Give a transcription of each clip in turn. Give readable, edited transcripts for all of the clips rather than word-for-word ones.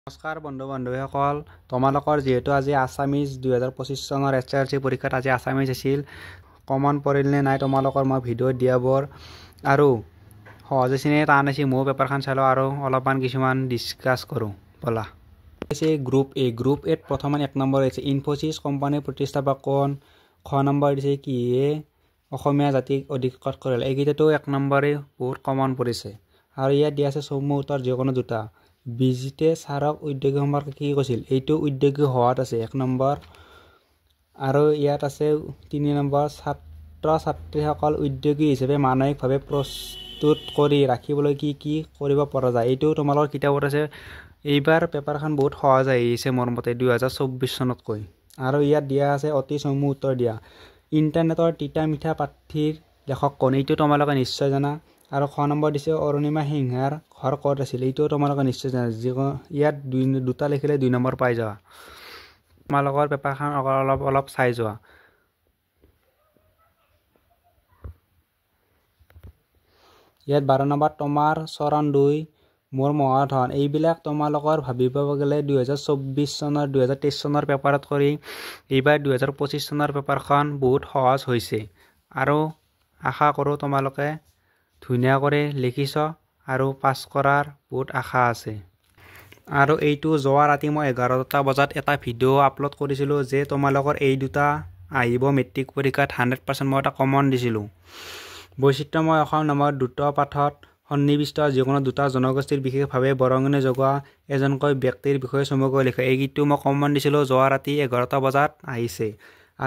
নমস্কাৰ বন্ধু বান্ধৱীসকল, তোমালোকৰ যিহেতু আজি আছামিজ 2025 চনৰ এছ এল চি পৰীক্ষাত আজি আছামিজ আছিল, কমন পৰিল নে নাই তোমালোকৰ মই ভিডিঅ' দিয়াবোৰ আৰু সহজ হৈছে নে টান হৈছে, ময়ো পেপাৰখন চাই লওঁ আৰু অলপমান কিছুমান ডিছকাছ কৰোঁ ব'লা। হৈছে গ্ৰুপ এ। গ্ৰুপ এত প্ৰথমে 1 নম্বৰ হৈছে, ইনফ'চিছ কোম্পানীৰ প্ৰতিষ্ঠাপক কোন? খ নম্বৰ দিছে, কিহে অসমীয়া জাতিক অধিকৃত কৰিলে? এইকেইটাতো 1 নম্বৰেই বহুত কমন পৰিছে। আৰু ইয়াত দিয়া আছে চমু উত্তৰ যিকোনো দুটা। বিজিতে ছাৰক উদ্যোগী সম্পৰ্কে কি কৈছিল? এইটো উদ্যোগী হোৱাত আছে 1 নম্বৰ। আৰু ইয়াত আছে 3 নম্বৰ, ছাত্ৰ ছাত্ৰীসকল উদ্যোগী হিচাপে মানসিকভাৱে প্ৰস্তুত কৰি ৰাখিবলৈ কি কি কৰিব পৰা যায়? এইটো তোমালোকৰ কিতাপত আছে। এইবাৰ পেপাৰখন বহুত সহজ আহিছে মোৰ মতে 2024 চনতকৈ। আৰু ইয়াত দিয়া আছে অতি চমু উত্তৰ দিয়া। ইণ্টাৰনেটৰ তিতা মিঠা পাঠীৰ লেখক কোন? এইটো তোমালোকে নিশ্চয় জানা। আৰু খ নম্বৰ দিছে, অৰুণিমা সিংহাৰ ঘৰ ক'ত আছিল? এইটোও তোমালোকে নিশ্চয় জানা। যিকোনো ইয়াত দুই দুটা লিখিলে 2 নম্বৰ পাই যোৱা। তোমালোকৰ পেপাৰখন অলপ অলপ চাই যোৱা। ইয়াত 12 নম্বৰ, তোমাৰ চৰণ দুই মোৰ মহাধন। এইবিলাক তোমালোকৰ ভাবিব গ'লে 2024 চনৰ, 2023 চনৰ পেপাৰত কৰি এইবাৰ 2025 চনৰ পেপাৰখন বহুত সহজ হৈছে। আৰু আশা কৰোঁ তোমালোকে ধুনীয়া কৰি লিখিছ আৰু পাছ কৰাৰ বহুত আশা আছে। আৰু এইটো যোৱা ৰাতি মই 11টা বজাত এটা ভিডিঅ' আপলোড কৰিছিলোঁ যে তোমালোকৰ এই দুটা আহিব মেট্ৰিক পৰীক্ষাত 100%, মই এটা কমন দিছিলোঁ। বৈচিত্ৰ্যময় অসম নামৰ দুটা পাঠত সন্নিৱিষ্ট যিকোনো দুটা জনগোষ্ঠীৰ বিশেষভাৱে বৰঙণি যোগোৱা এজনকৈ ব্যক্তিৰ বিষয়ে চমুকৈ লিখা। এইটো মই কমন দিছিলোঁ, যোৱা ৰাতি 11টা বজাত আহিছে।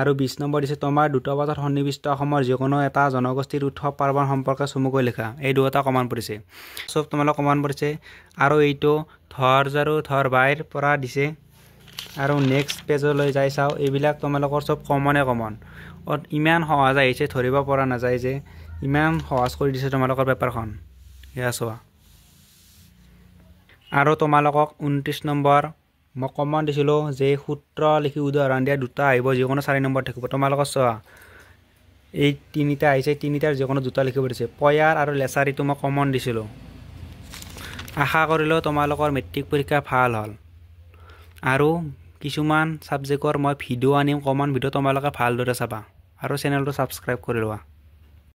আৰু 20 নম্বৰ দিছে, তোমাৰ দুটা বজাত সন্নিৱিষ্ট অসমৰ যিকোনো এটা জনগোষ্ঠীৰ উৎসৱ পাৰ্বণ সম্পৰ্কে চমুকৈ লিখা। এই দুটা কমন পৰিছে, চব তোমালোক কমন পৰিছে। আৰু এইটো ধৰ ঝাৰু ধৰ বাইৰ পৰা দিছে। আৰু নেক্সট পেজলৈ যাই চাওঁ, এইবিলাক তোমালোকৰ চব কমনে কমন। ইমান সহজ আহিছে, ধৰিব পৰা নাযায় যে ইমান সহজ কৰি দিছে তোমালোকৰ পেপাৰখন। এয়া চোৱা। আৰু তোমালোকক 29 নম্বৰ মই কমন দিছিলোঁ যে সূত্ৰ লিখি উদাহৰণ দিয়া দুটা আহিব, যিকোনো 4 নম্বৰ থাকিব। তোমালোকৰ চোৱা, এই তিনিটা আহিছে, তিনিটাৰ যিকোনো দুটা লিখিব দিছে। পয়াৰ আৰু লেচাৰীটো মই কমন দিছিলোঁ। আশা কৰিলোঁ তোমালোকৰ মেট্ৰিক পৰীক্ষা ভাল হ'ল। আৰু কিছুমান ছাবজেক্টৰ মই ভিডিঅ' আনিম, কমন ভিডিঅ', তোমালোকে ভালদৰে চাবা আৰু চেনেলটো ছাবস্ক্ৰাইব কৰি লোৱা।